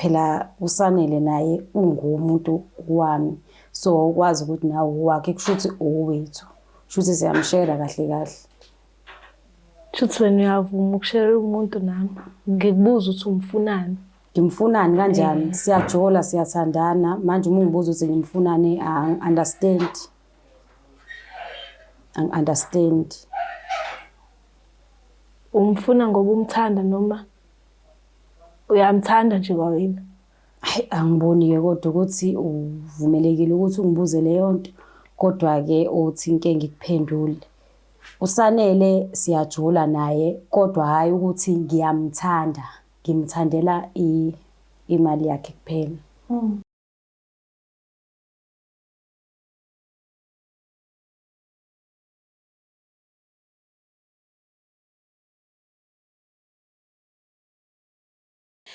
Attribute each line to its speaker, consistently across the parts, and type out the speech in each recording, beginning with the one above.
Speaker 1: Phela uSanele naye ungumuntu wami, so ukwazi ukuthi nawe owakhe kusho ukuthi owethu. Kusho ukuthi siyamshera kahle kahle.
Speaker 2: Shuthi wena uyavuma ukushera umuntu nami. Ngikubuza ukuthi umfunani.
Speaker 1: Ngimfunani kanjani? Siyajola, siyathandana. Manje uma ungibuza ukuthi ngimfunani, angi-understand. Angi-understand.
Speaker 2: Umfuna ngoba umthanda noma uyamthanda nje kwawena?
Speaker 1: Hayi, angiboni-ke kodwa ukuthi uvumelekile ukuthi ungibuze leyo nto, kodwa-ke uthi ngike ngikuphendule. USanele siyajola naye kodwa hhayi ukuthi ngiyamthanda, ngimthandela imali yakhe kuphela.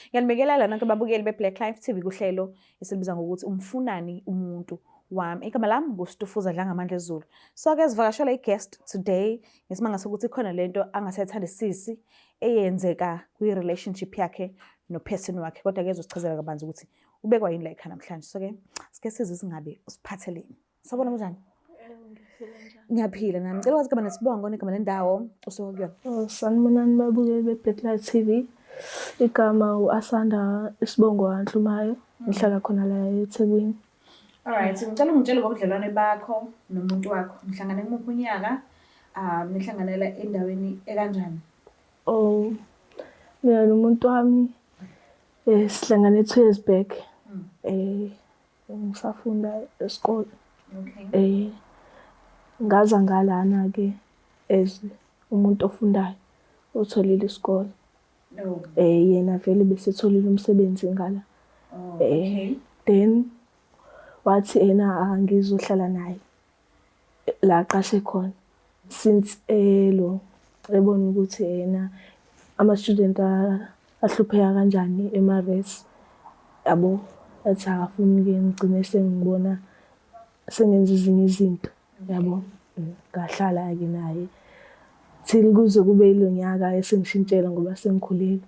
Speaker 3: Ngiyanibingelela nonke babukeli be-Black Life TV kuhlelo esilibiza ngokuthi umfunani umuntu wami. Igama lami nguStufuza Dlangamandla Zulu. So ke sivakashela i-guest today ngesimanga sokuthi khona lento angasayithandisisi eyenzeka kwi-relationship yakhe no-person wakhe, kodwa ke ezosichazela kabanzi ukuthi ubekwa yini la ekhaya namhlanje. So ke sike sizwe singabe usiphatheleni. Sawubona, kunjani? Ngiyaphila nami. Ngicela ukwazi igama nesibongo negama lendawo osuka kuyona.
Speaker 2: Oh, sanibonani babukeli be-Black Light TV. Igama u-Asanda, isibongo Nhlumayo. Ngihlala khona la eThekwini.
Speaker 3: Alright, ngicela ungitshele ngobudlelwane bakho nomuntu wakho. Nihlangane kumuphi unyaka? Nihlanganela endaweni ekanjani?
Speaker 2: Oh, mina nomuntu wami sihlangane 2 years back. Ngisafunda esikole. Ngaza ngalana ke as umuntu ofundayo otholile isikole. Yena vele besetholile umsebenzi ngala. Then wathi ena angizohlala naye la aqashe khona since elo ebona ukuthi yena ama-student ahlupheka kanjani ema-res, yabo, athi akafuni-ke ngigcine sengibona sengenza ezinye izinto, yabo. Ngahlala-ke naye till kuze kube yilo nyaka esengishintshela ngoba sengikhulelwe.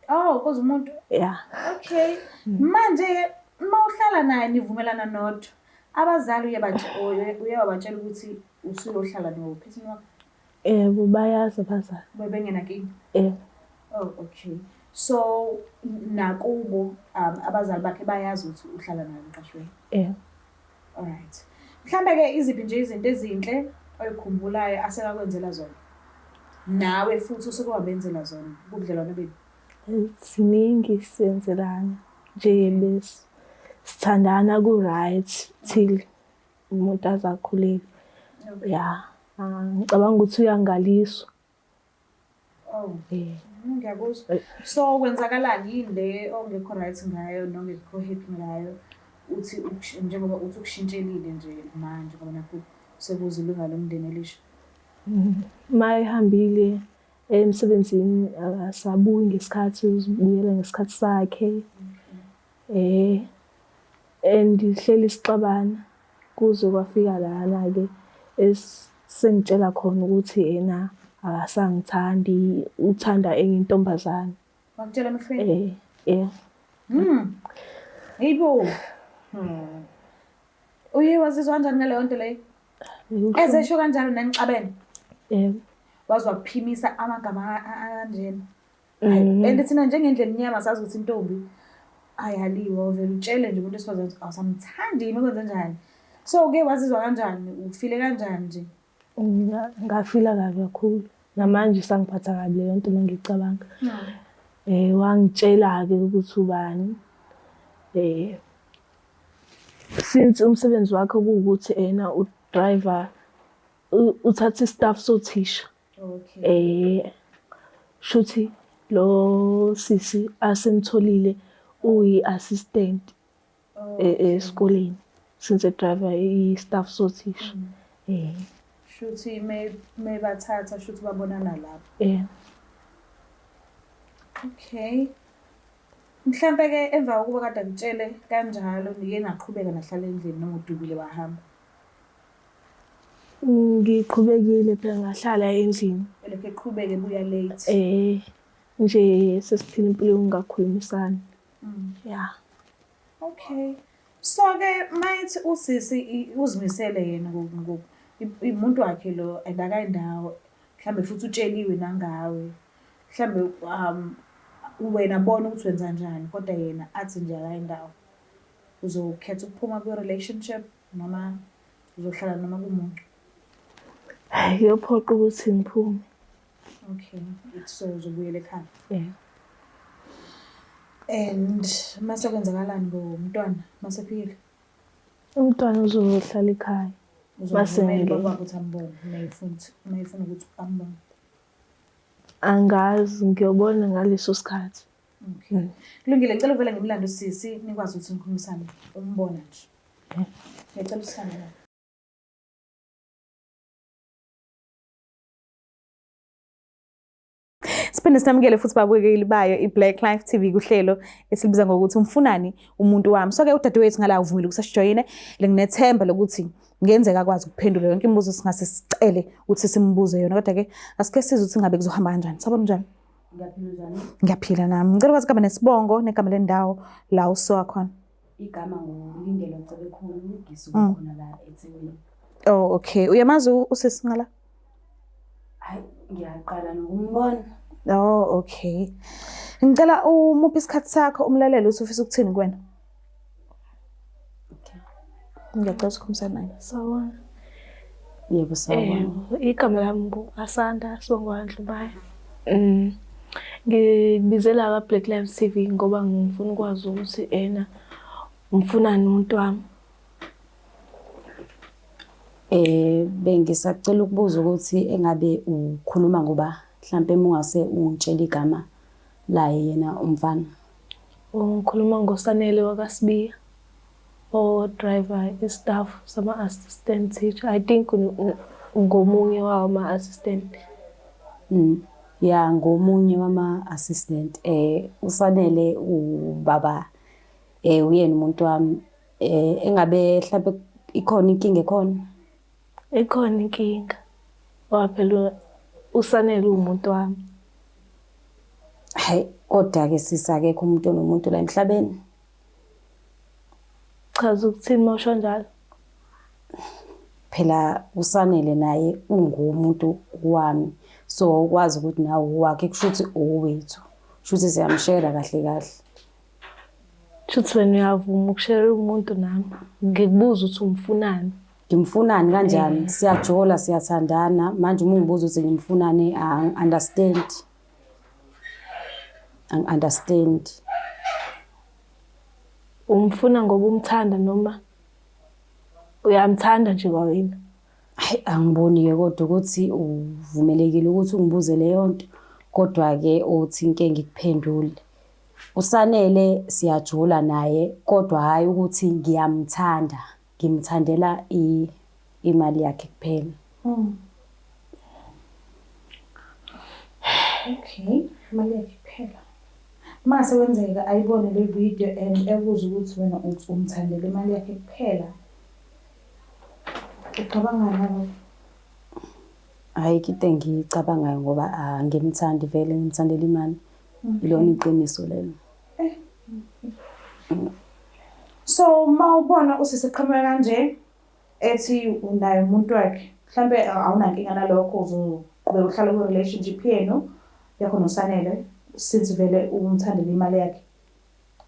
Speaker 3: Oh, kuze umuntu.
Speaker 2: Yeah.
Speaker 3: Okay. Manje uma uhlala naye nivumelana nodwa. Abazali uye wabatshela ukuthi usuyohlala no-person wakho?
Speaker 2: Yebo, bayazi abazali.
Speaker 3: Bebengenankinga?
Speaker 2: Yebo.
Speaker 3: Oh, okay. So nakubo abazali bakhe bayazi ukuthi uhlala naye emqashweni?
Speaker 2: Yebo.
Speaker 3: Alright. Mhlambe ke iziphi nje izinto ezinhle oyikhumbulayo asekakwenzela zona? Nawe futhi usuke wabenzela zona kubudlelwano benu?
Speaker 2: Ziningi, siyenzelana nje, bese sithandana ku-right till umuntu aze akhulelwe. Ya, ngicabanga ukuthi uyangaliswa.
Speaker 3: Oh. Ngiyakuzwa. So kwenzakalani, yini le ongekho right ngayo nongekho happy ngayo? Uthi njengoba uthi ukushintshelile nje manje ngoba nakhu sekuza ilunga lomndeni elisha.
Speaker 2: Ma ehambile emsebenzini akasabuyi ngesikhathi, uzibuyela ngesikhathi sakhe. And hleli sixabana kuze kwafika lana-ke esengitshela khona ukuthi yena akasangithandi, uthanda enye intombazane.
Speaker 3: Wakutshela emehlweni?
Speaker 2: Yeah.
Speaker 3: Hayibo. Uye wazizwa kanjani ngaleyo nto leyo? Ezesho kanjalo nanixabene?
Speaker 2: Yebo.
Speaker 3: Waze waphimisa amagama kanjena. And thina njengendlu emnyama sazi ukuthi intombi ayaliwa, uvele utshele nje umuntu wesifazane ukuthi awusamthandi yini, ukwenze njani. So ke wazizwa kanjani? Ufile kanjani nje?
Speaker 2: Ngafila kabi kakhulu. Namanje isangiphatha kabi leyo nto uma ngicabanga. Wangitshela-ke ukuthi ubani. Since umsebenzi wakhe kuwukuthi ena u-driver, uthatha i-staff sothisha. Shuthi lo sisi asemtholile uyi-assistant esikoleni since e-driver i-staff sothisha.
Speaker 3: Shuthi mebathatha shuthi babonana lapho.
Speaker 2: Yeah.
Speaker 3: Okay. Mhlampe ke emva kokuba kade akutshele kanjalo nike naqhubeka nahlala endlini noma udubile wahamba?
Speaker 2: Ngiqhubekile phela ngahlala endlini.
Speaker 3: Elokhu eqhubeka ebuya late.
Speaker 2: Nje sesiphila impilo yokungakhulumisani. Ya.
Speaker 3: Okay. So-ke mayethi usisi uzimisele yena umuntu wakhe lo and akayindawo, mhlambe futhi utsheliwe nangawe. Mhlambe wena bona ukuthi wenza njani kodwa yena athi nje akayindawo. Uzokhetha ukuphuma kwi-relationship noma uzohlala noma kumuntu?
Speaker 2: Hhayi, kuyophoqa ukuthi ngiphume.
Speaker 3: Okay, so uzobuyela ekhaya.
Speaker 2: Yeah.
Speaker 3: And mase kwenzakalani ngomntwana mase efikile?
Speaker 2: Umntwana uzohlala ekhaya. Mase
Speaker 3: Uzomvumela
Speaker 2: ngingena.
Speaker 3: ubaba ukuthi ambone uma efuna ukuthi ambone.
Speaker 2: Angazi, ngiyobona ngaleso sikhathi.
Speaker 3: Okay. Kulungile, ngicela uvele ngimlande usisi nikwazi ukuthi nikhulumisane umbona nje. Ngiyacela usithande la. Siphinde sinamukele futhi babukeli bayo i-Black Life TV kuhlelo esilibiza ngokuthi umfunani umuntu wami. So-ke udadewethu ngala uvumile ukuthi asijoyine. Nginethemba lokuthi ngenzeka akwazi ukuphendula yonke imibuzo singase sicele ukuthi simbuze yona. Kodwa-ke asike sizwe ukuthi ngabe kuzohamba kanjani. Sawubona, njani?
Speaker 1: Ngiyaphila, njani?
Speaker 3: Ngiyaphila nami. Ngicela ukwazi igama nesibongo negama lendawo la usuka khona.
Speaker 1: Igama nguLindelo Cebekhulu, ngisuka khona la eThekwini.
Speaker 3: Oh, okay. Uyamazi usisi ngala?
Speaker 1: Hayi, ngiyaqala nokumbona.
Speaker 3: Oh, okay. Ngicela umuphe isikhathi sakho umlaleli ukuthi ufisa ukuthini kuwena.
Speaker 1: Okay.
Speaker 3: Ngiyacela ukukhulumisana naye.
Speaker 2: Sawubona.
Speaker 1: Yebo, sawubona.
Speaker 2: Igama lami ngu-Asanda Sibongo Ndlumayo. Ngikubizela ka-Black Lives TV ngoba ngifuna ukwazi ukuthi ena umfunani umuntu wami.
Speaker 1: Bengisacela ukubuza ukuthi engabe ukhuluma ngoba mhlampe uma ungase ungitshele igama laye yena umfana.
Speaker 2: Ngikhuluma ngoSanele wakaSibiya, o-driver i-staff sama-assistant teacher. I think ngomunye wawo ama-assistant.
Speaker 1: Ya, ngomunye wama-assistant. USanele ubaba uyena umuntu wami. Engabe mhlampe ikhona inkinga ekhona?
Speaker 2: Ikhona inkinga. Ngoba phela uSanele uwumuntu wami.
Speaker 1: Hayi, kodwa-ke sisi akekho umuntu onomuntu la emhlabeni.
Speaker 2: Chaza ukuthini uma usho njalo?
Speaker 1: Phela uSanele naye ungumuntu wami. So ukwazi ukuthi nawe owakhe kusho ukuthi owethu. Kusho ukuthi siyamshera kahle kahle.
Speaker 2: Kusho ukuthi wena uyavuma ukushera umuntu nami. Ngikubuza ukuthi umfunani.
Speaker 1: Ngimfunani kanjani? Siyajola, siyathandana. Manje uma ungibuza ukuthi ngimfunani, angi-understand. Angi-understand.
Speaker 2: Umfuna ngoba umthanda noma uyamthanda nje kwawena?
Speaker 1: Hayi, angiboni-ke kodwa ukuthi uvumelekile ukuthi ungibuze leyo nto. Kodwa-ke uthi ngike ngikuphendule. USanele siyajola naye kodwa hhayi ukuthi ngiyamthanda. Ngimthandela imali yakhe kuphela.
Speaker 3: Okay, imali yakhe kuphela. Mase kwenzeka ayibone le video and ekuzwe ukuthi wena umthandela imali yakhe kuphela. Ucabangani ngalokho?
Speaker 1: Ayikho into engiyicabangayo ngoba angimthandi vele, ngimthandela imali. Ilona iqiniso lelo.
Speaker 3: So uma ubona usisi eqhamuka kanje ethi unaye umuntu wakhe, mhlambe awunankinga nalokho, uzoqhubeka uhlale kwi-relationship yenu yakho noSanele since vele umthandela imali yakhe.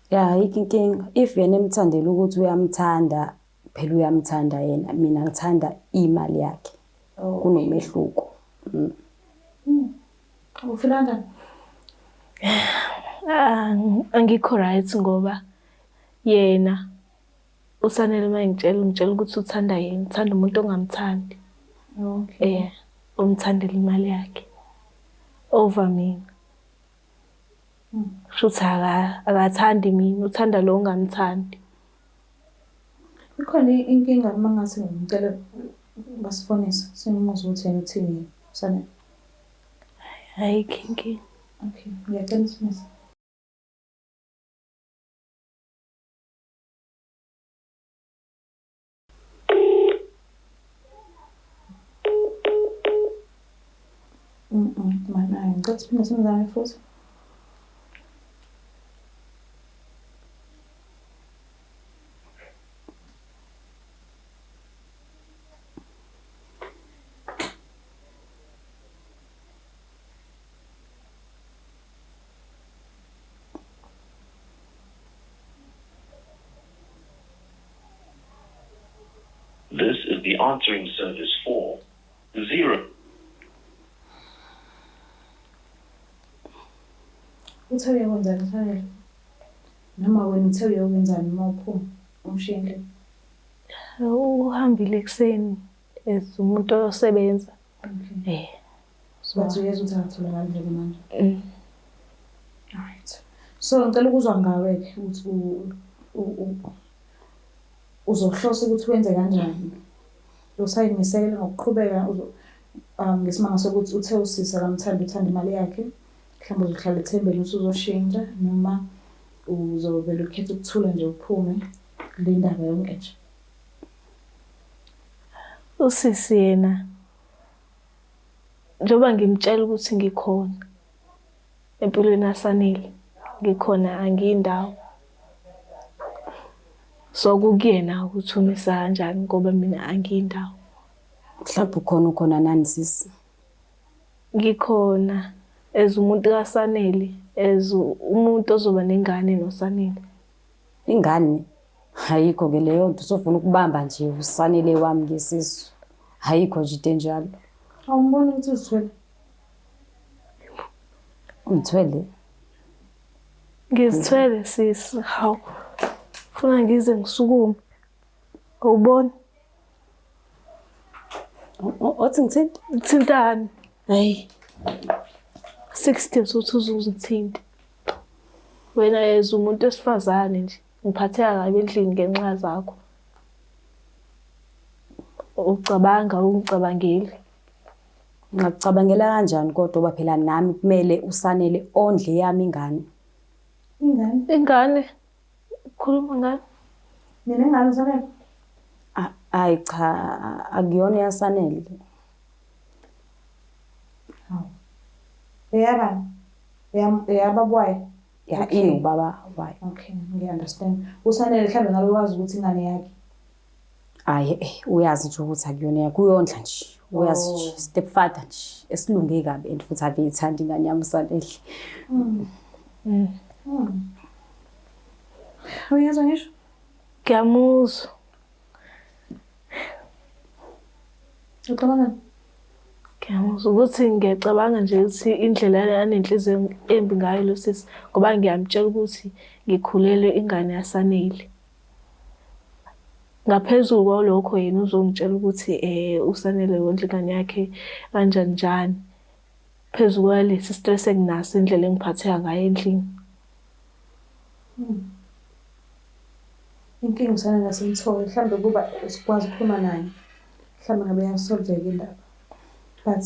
Speaker 1: Ya, ayikho inkinga. If yena emthandela ukuthi uyamthanda, phela uyamthanda yena. Mina ngithanda imali yakhe. Kunomehluko.
Speaker 3: Ufila kanjani?
Speaker 2: Angikho right ngoba yena uSanele uma engitshela, ungitshela ukuthi uthanda yena, uthanda umuntu ongamthandi. Umthandela imali yakhe over mina. Kusho ukuthi akathandi mina, uthanda lo ongamthandi.
Speaker 3: Ikhona inkinga uma ngase ngicela basifonise simuzwe ukuthi yena uthini yena Sanele.
Speaker 2: Ayikho inkinga.
Speaker 3: Okay, ngiyacela usifonise. Mana, ngicela siphinde simzame futhi.
Speaker 4: This is the answering service for 0.
Speaker 3: Uthe uyokwenzani Sanele? Noma wena uthe uyokwenzani uma uphuma umshiye endlini?
Speaker 2: Uhambile ekuseni as umuntu osebenza.
Speaker 3: Okay.
Speaker 2: Eh. So,
Speaker 3: But uyezwa ukuthi akatholakali njengamanje.
Speaker 2: mm.
Speaker 3: Alright. So ngicela ukuzwa ngawe-ke ukuthi uzohlosa ukuthi wenze kanjani. Usayimisele ngokuqhubeka ngesimanga sokuthi uthe usisi akamthandi uthanda imali yakhe. Mhlawumbe uzohlala ethembeni ukuthi uzoshintsha noma uzovele ukhethe ukuthula nje uphume kule ndaba yonke nje.
Speaker 2: Usisi yena njengoba ngimtshela ukuthi ngikhona empilweni yaSanele, ngikhona angiyindawo. So kukuyena ukuthi umisa kanjani ngoba mina angiyindawo.
Speaker 1: Mhlawumbe ukhona ukhona nani sisi?
Speaker 2: Ngikhona as umuntu kaSanele, as umuntu ozoba nengane noSanele.
Speaker 1: Ingane? Ayikho ke leyo nto, usufuna ukubamba nje uSanele wami ngesisu. Ayikho nje into enjalo.
Speaker 3: Awumboni ukuthi uzithwele?
Speaker 1: Ungithwele?
Speaker 2: Ngizithwele sisi, hawu. Funa ngize ngisukume. Awuboni?
Speaker 1: Othi ngithinte?
Speaker 2: Thintani?
Speaker 1: Hayi.
Speaker 2: 60 uthi uzungithinte. Wena as umuntu wesifazane nje, ngiphatheka kabi endlini ngenxa zakho. Ucabanga ungicabangeli.
Speaker 1: Ngingakucabangela kanjani kodwa ngoba phela nami kumele uSanele ondle yami ingane.
Speaker 3: Ingane?
Speaker 2: Ingane? Ukhuluma ngani?
Speaker 3: Mina ingane uSanele?
Speaker 1: Hayi cha, akuyona eyaSanele.
Speaker 3: Hawu. Eyabani? Eyababa wayo?
Speaker 1: Ya,
Speaker 3: Okay.
Speaker 1: inobaba wayo.
Speaker 3: Okay, ngiya-understand. USanele mhlawumbe ngabe wazi ukuthi ingane yakhe.
Speaker 1: Hhayi, uyazi nje ukuthi akuyona yakhe, uyondla nje. Uyazi nje,
Speaker 3: Oh.
Speaker 1: stepfather nje, esilunge kabi and futhi ave eyithanda ingane yami uSanele.
Speaker 3: Uyezwa ngisho?
Speaker 2: Ngiyamuzwa.
Speaker 3: Ucabangani?
Speaker 2: Ngiyamuzwa ukuthi ngiyacabanga nje ukuthi indlela anenhliziyo embi ngayo lo sisi ngoba ngiyamtshela ukuthi ngikhulelwe ingane yaSanele. Ngaphezulu kwalokho yena uzongitshela ukuthi uSanele wondla ingane yakhe kanjani njani. Phezu kwalesi stress enginaso indlela engiphatheka ngayo endlini.
Speaker 3: Inkinga uSanele asimthole mhlawumbe kuba sikwazi ukukhuluma naye. Mhlawumbe ngabe iyasolveka indaba. But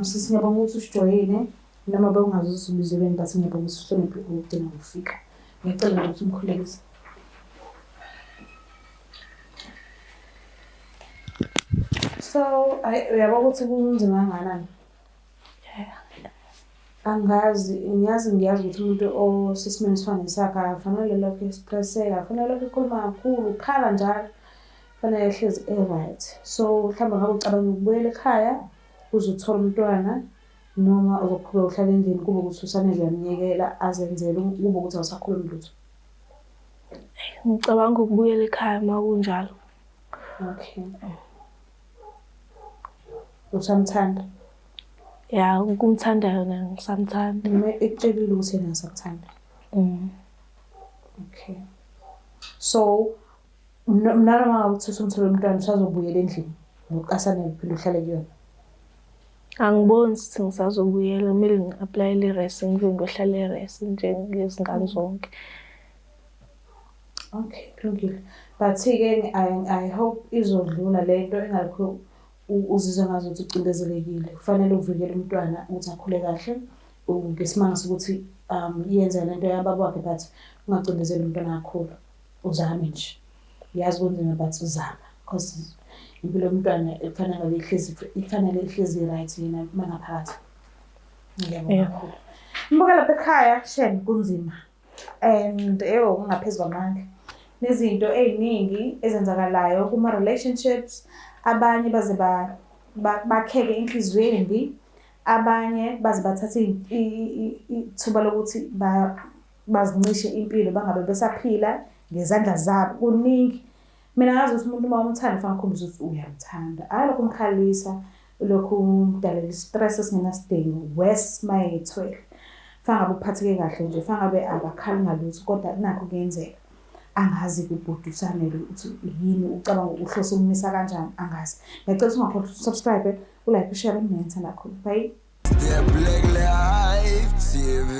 Speaker 3: sisi ngiyabonga ukuthi usijoyine noma bewungazi ukuthi ubizelweni but ngiyabonga ukuthi uhloniphe ukugcina ngokufika. Ngiyacela nje ukuthi umkhulekise. So, uyabo ukuthi kunzima kangakanani? Angazi, ngiyazi ngiyazi ukuthi umuntu osesimeni esifana nesakhe akafanele lokhu estresseka, akafanele lokhu ekhuluma kakhulu, ukhala njalo. Kufanele ehlezi e-right. So, mhlawumbe ngabe ucabanga ukubuyela ekhaya uze uthole umntwana noma uzoqhubeka uhlale endlini kube ukuthi uSanele uyamyekela azenzele kube ukuthi awusakhulumi lutho.
Speaker 2: Ngicabanga ukubuyela ekhaya uma kunjalo.
Speaker 3: Okay. Usamthanda?
Speaker 2: Ya, ukumthanda yona ngisamthanda.
Speaker 3: Noma ekutshelile ukuthi yena ngisakuthanda?
Speaker 2: Mm.
Speaker 3: Okay. So, nanoma ngabe uthi usumthole umntwana usazobuyela endlini ngokukaSanele uphinde uhlale kuyona.
Speaker 2: Angiboni ukuthi ngisazobuyela, kumele ngi-apply-ele i-res ngive ngiyohlala e-res njengezingane zonke.
Speaker 3: Okay, kulungile. But-ke I hope izodlula le nto engalokhu uzizwe ngazuthi ucindezelekile. Kufanele uvikele umntwana ukuthi akhule kahle. Ngesimanga sokuthi yenza lento yababa wakhe but ungacindezeli umntwana kakhulu. Uzame nje. Ngiyazi kunzima but uzama because impilo yomntwana kufanele ngabe ihlezi ifanele ihlezi right yena uma ngaphakathi. Ngiyabonga kakhulu. Mbuka lapha ekhaya, shem kunzima. And eyo kungaphezu kwamandla. Nezinto ey'ningi ezenzakalayo kuma-relationships, abanye baze bakheke inhliziyo embi, abanye baze bathathe ithuba lokuthi bazincishe impilo bangabe besaphila ngezandla zabo. Kuningi. Mina ngazi ukuthi umuntu uma umthanda ufanele ukhombise ukuthi uyamthanda. Hhayi lokhu umkhalisa, lokhu umdalela i-stress esingenasidingo, worse uma ey'thwele. Fanele ngabe uphatheke kahle nje, fanele ngabe akakhali ngalutho kodwa nakhu kuyenzeka. Angazi-ke ubhuti uSanele ukuthi yini ucabanga uhlose ukumisa kanjani, angazi. Ngiyacela ukuthi ungakhohlwa ukuthi-subscribe, u-like, u-share, mina ngithanda kakhulu. Bye.
Speaker 5: The Black Life TV.